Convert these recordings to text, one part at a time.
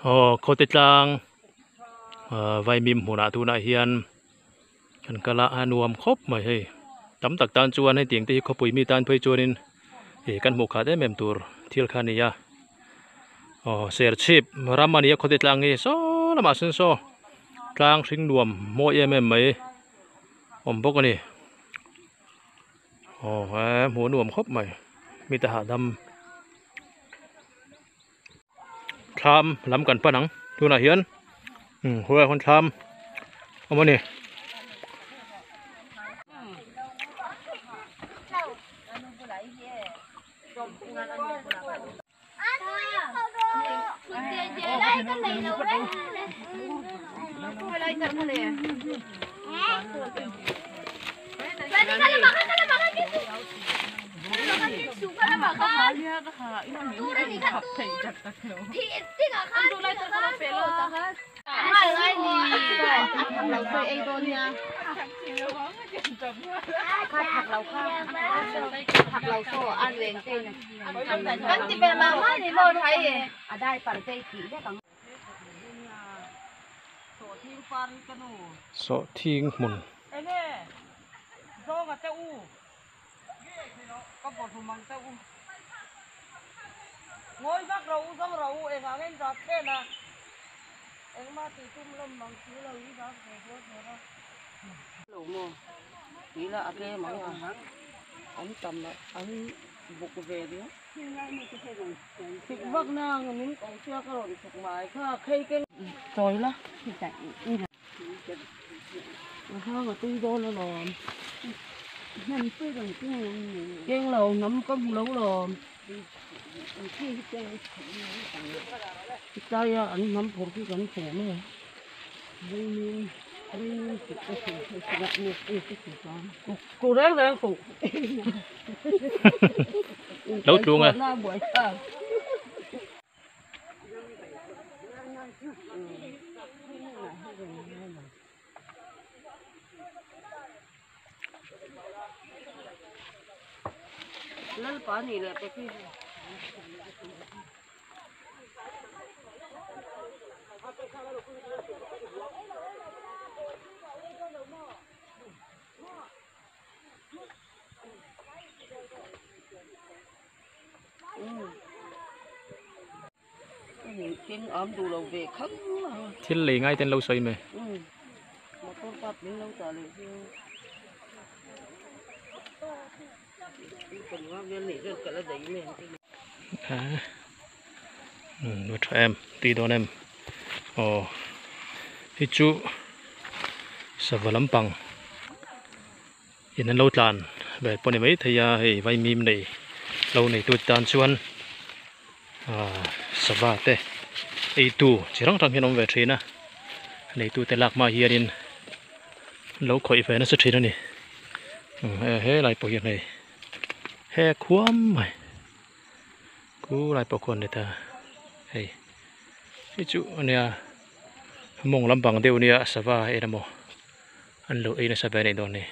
Aw khawte tlang ah vaimim hmunah tunah hian kan kal a a nuam khawp mai hei tam tak tan chuan hetiang te hi khawpui mi tan phei chuanin ih kan hmuh khat em em tur thil kha a ni a aw serchhip ram a ni a khawte tlang hi saw lamah sawn saw tlang hring nuam mawi em em mai awm bawk a ni aw he hmuh nuam khawp mai mite hahdam. Thlam lam kan pan ang tunah hian umm khawlaiah khawn thlam a awm a ni. Sawhthing hmun. Lo tlung e. Thil lei ngai te an lo sawi mai. Va tha em tui dawn em aw hei chu sava lampang in an lo tlan ve pawh a ni maithei a hei vaimim nei lo neitu tan chuan ah sava te eitu chi hrang hrang hian a awm ve thin a neitu te lak hma hianin an lo khawih ve nasa thin a ni helai pawh hian hei he khuam mai khu lai pawh khuan ni ta hei hei chu ania mawng lampang deuh ania sava en emaw an lo ei nasa ve anih dawn hi.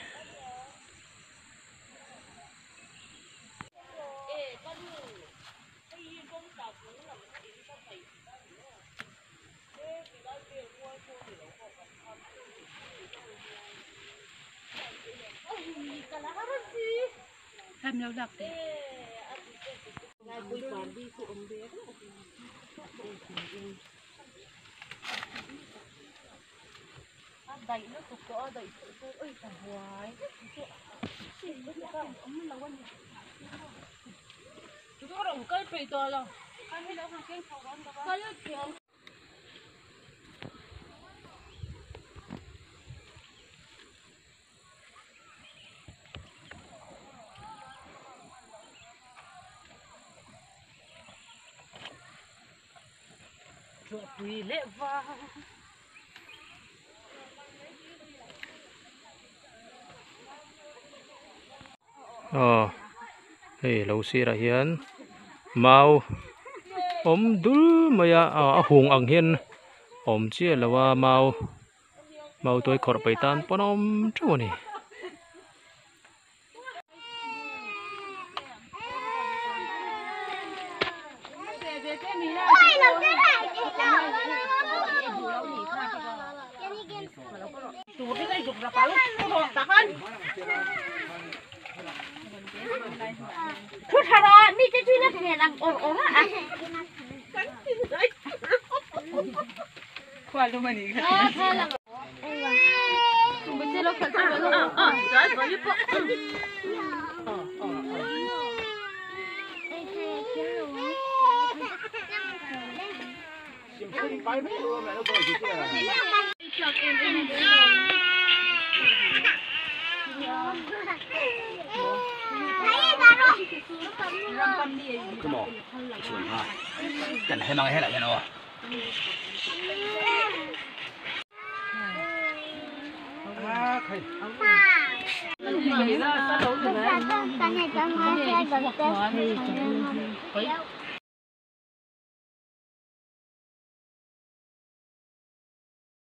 Aw. Hei lo sirah hian mau awm dul mai a a hung ang hian awm chiah lo a mau mau tuai khawrh paih tan pawn a awm teuh a ni.